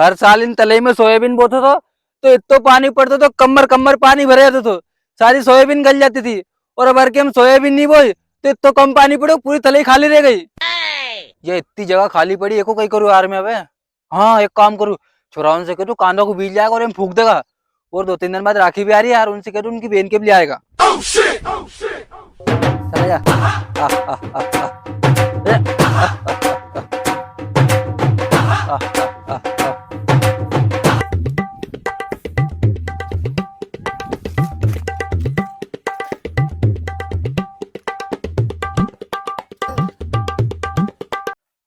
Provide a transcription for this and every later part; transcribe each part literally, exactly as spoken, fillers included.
हर साल इन तलई में सोयाबीन बोतो थो, तो इत्तो पानी पड़तो थो, कमर कमर पानी भरे जातो थो, सारी सोयाबीन गल जाती थी। और अब हर के हम सोयाबीन नी बोई, तो इत्तो कम पानी पड़ो, पूरी तलई खाली रह गई। ये इतनी जगह खाली पड़ी, एको कई करूँ यार मैं अबे। हाँ, एक काम करूँ, छोरावन से कह दूँ, कांदा को बीज लाएगा और हम फूक देगा। और दो तीन दिन बाद राखी भी आ रही है यार, उनसे कह दूँ, उनकी बहन के भी ले आएगा। चला जा। आ, आ, आ, आ। ए, आ, आ, आ, आ। आ, आ, आ, आ।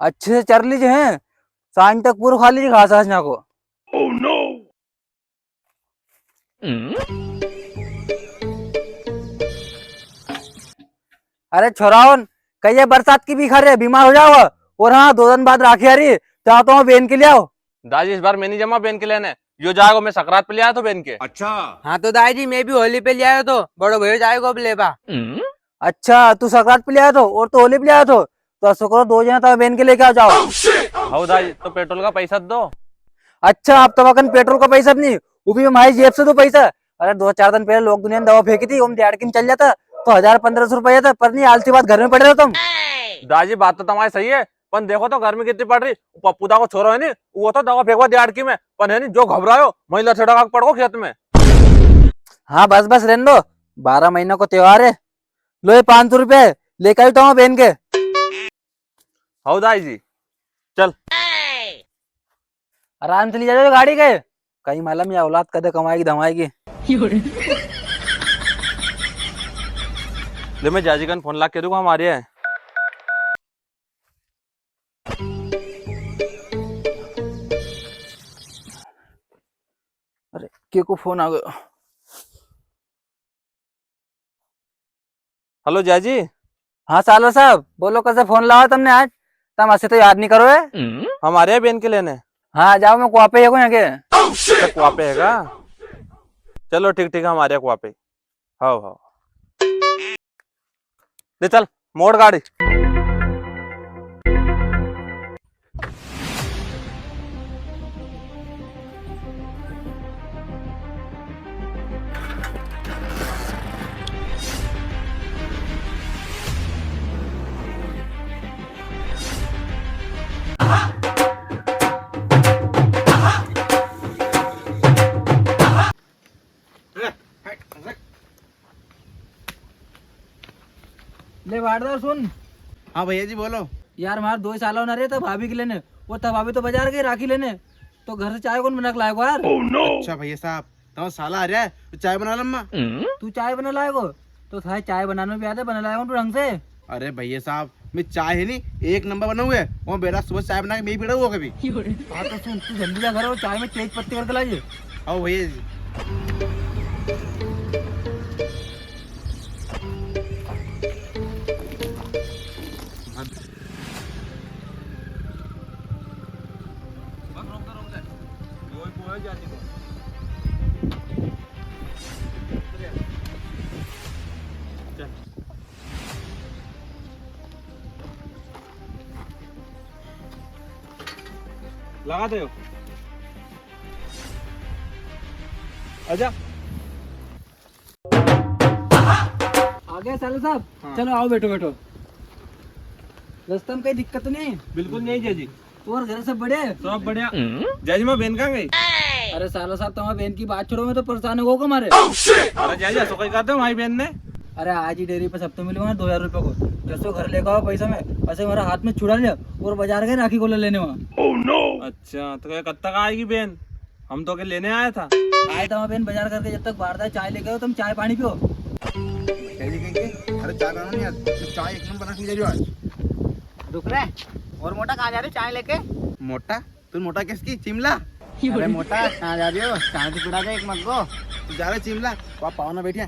अच्छे से चर लीजे हैं, सांझ तक पूरो खा लीजे घास, घास ना को। अरे छोराओन, कई ये बरसात की भी खा रहे, बीमार हो जाओ। और हाँ, दो दिन बाद राखी आ रही, जाओ तो बेन के ले आओ। दाजी, इस बार मैं नहीं जमा बेन के लेने, यो जाएगो, मैं सकरात पे ले आया तो बेन के। अच्छा। हाँ तो दाजी, मैं भी होली पे ले आयो तो, बड़ो भैया जाएगो अब लेबा। अच्छा, तू सकरात पे ले आया तो और तो होली पे ले आया तो, तो असो करो, दो जना तमारी बेन के लेके आ जाओ। हाउ दाजी, तो पेट्रोल का पैसा दो। अच्छा, अब तमाकन पेट्रोल का पैसा भी नी, वो भी हमारी जेब से दो पैसा। अरे, दो चार दिन पहले लोग दुनिया ने दवा फेंकी थी, हम दिहाड़की में चल जाता तो हजार पन्द्रह सौ रुपया था, पर नी, आलसी बात घर में पड़े रहो तुम। दाजी, बात तो तमारी सही है, पण देखो तो गर्मी कितनी पड़ रही। पप्पू दा को छोरो है नी, वो तो दवा फेंकवा दिहाड़की में, पण है नी, जो घबरायो, महिला छेड़ा का पड़ गो खेत में। हाँ, बस, बस, रहने दो, बारह महीना को त्योहार है। लो ये पाँच सौ रुपया, लेके आई तो बेन के। हाउ दाई जी, चल। आराम से ले जाओ गाड़ी के, कई मालूम ये औलाद कदे कमाएगी धमाएगी। ले मैं जाजी कन फोन लाग के दूंगा, हमारे है। अरे, के को फोन आ गयो? हेलो जाजी। हाँ सालो साहब, बोलो, कैसे फोन लावा तुमने आज? तुम ऐसे तो याद नहीं करो है। हमारे यहाँ बेन के लेने। हाँ, जाओ, मैं कुआ पे ही हूँ यहाँ के। अच्छा, कुआ पे हैगा? चलो ठीक, ठीक है, हमारे यहाँ कुआ पे। हाओ, हाओ। ले चल, मोड़ गाड़ी। ले बाटदार सुन। हाँ भैया जी बोलो। यार, मारे दो ही साला होना रहे था भाभी के लेने, वो था भाभी तो बाजार गई राखी लेने, तो घर से चाय कौन बना के लाएगो यार? अच्छा भैया साहब, तो साला आ रहा है तो चाय बना लम्मा। तू चाय बना लाएगो? तो थारे चाय बनाने भी आते, बना लाएगो तू ढंग से? अरे भैया साहब, मैं चाय है नी, एक नंबर बनाऊँ है। वो बेटा सुबह चाय बना के मैं ही पीड़ा हुआ कभी। हाँ तो सुन, तू जल्दी जा घर और चाय में तेज पत्ती करके लाइए। आओ भैया जी। बस रोक दे, रोक दे। वो ही बोल जाती को। चल। लगा दे। आजा। आ गए साले साहब। हाँ। चलो आओ, बैठो, बैठो। रास्ता में कई दिक्कत तो नहीं? बिल्कुल नहीं जीजी। और घर सब बढ़िया? सब बढ़िया। जीजी, मां बेन कहाँ गई? अरे साला साहब, तुम्हारी बेन की बात छोड़ो, मैं तो परेशान हो गया मारे। अरे जीजी, ऐसा कई करते हमारी बेन ने? अरे आज ही डेयरी पे हफ्ते मिलूंगा दो हजार रुपए को, जसो घर लेकर आओ पैसा में, वैसे हमारा हाथ में छुड़ा लिया और बाजार गए राखी गोला लेने वहाँ। अच्छा, तो क्या कब तक आएगी बेन? हम तो के लेने आया था। आए तो बेन बाजार करके, जब तक बाहर था चाय लेके आओ, तुम चाय पानी पियो। पहले कहीं के, अरे चाय बनाना नहीं यार, तो चाय एक नंबर बना के ले जाओ आज। रुक रे, और मोटा कहाँ जा रहे हो चाय लेके? मोटा? तू मोटा किसकी? चिमला? अरे मोटा, कहाँ जा रहे हो? चाय तो पिला दे एक मग को। तू जा रहे चिमला, वहाँ पावना बैठिया।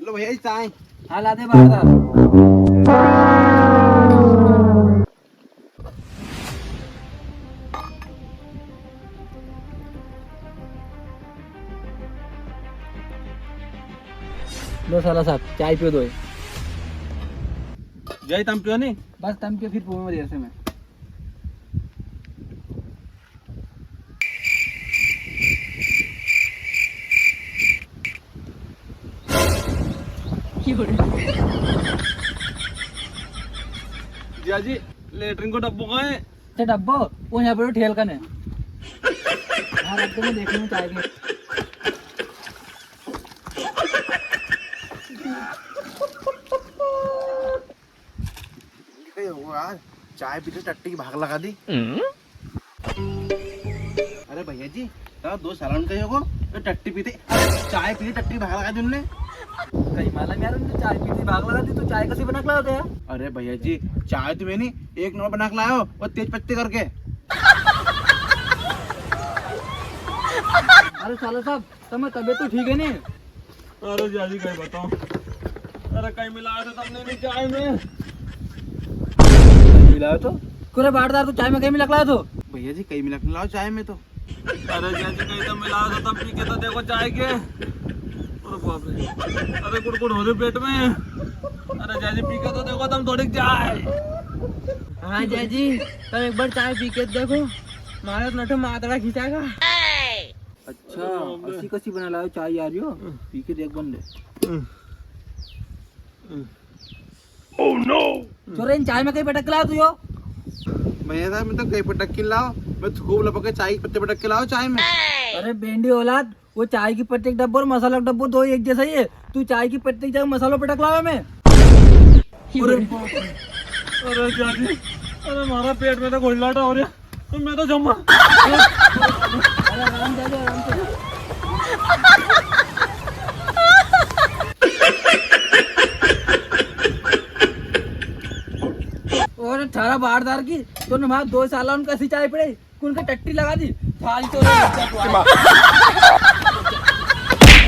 लो भैया जी चाय। हाँ, ला दे बाहर। लो साला साहब, चाय पियो दो। जय, तम पियो नी? बस तम पियो, फिर पीऊंगा देर से मैं। जिया जी, लेटरिन को डब्बो कहाँ है? अच्छा डब्बो, वो यहाँ पर ठेल कने। हाँ, रख दो, मैं देख लूँ चाय के। कई हो यार, चाय पीते टट्टी की भाग लगा दी। हम्म? अरे भैया जी, तारा दो सालन कई होगो, तो टट्टी पीते, अरे चाय पीते टट्टी की भाग लगा दी उनने। कई मालूम यार, उनने चाय पीते भाग लगा दी, तो चाय कसी बना के लायो था यार? अरे भैया जी, चाय तो मैंने एक नंबर बना के लायो, वो तेज पत्ती करके। अरे साला साहब, तमे तबीयत तो ठीक है नी? अरे जाजी, कई बताऊं। अरे कई मिलायो तो तमने नी चाय में। कई मिलायो तो? क्यों रे बाटदार, तू चाय में कई मिला के लायो तो? भैया जी, कई मिला के नी लायो चाय में तो। अरे जाजी, कई तो मिलायो तो तम पी के तो देखो चाय के। अरे बाप रे। अरे गुड़गुड़ हो री पेट में। अरे जाजी, पी के तो देखो तम थोड़ी चाय। हाँ जाजी, तम एक बार चाय पी के देखो, मारे तो नठे मातड़ा खींचागा। अच्छा, अरे बाप रे। असी कसी बना लायो चाय यार यो? पी के देख बंदे। Oh no! छोरे, इन चाय में कई पटक के लायो तू यो? भैया साहब, मैं तो कई पटक के लायो, मैं तो खूब लपक के चाय के पत्ते पटक के लायो चाय में। अरे बेंडी औलाद, वो चाय की पत्ती का डब्बो और मसाला का डब्बो दो एक जैसा ही है। तू चाय की पत्ती की जगह मसालो पटक लायो में। अरे बाप रे। अरे जाजी, अरे मारा पेट में तो घोलनाटा हो रहा। मैं तो जम्मा। अरे आराम से, आराम से। और थारा बाटदार की, तूने वहाँ दो सालन कसी चाय पड़े, उनके टट्टी लगा दी। थारी तो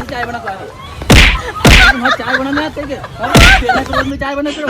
चाय बना के लाना। वहाँ चाय बनाने आते क्या? हाँ? तेरह करोड़ में चाय बना करो।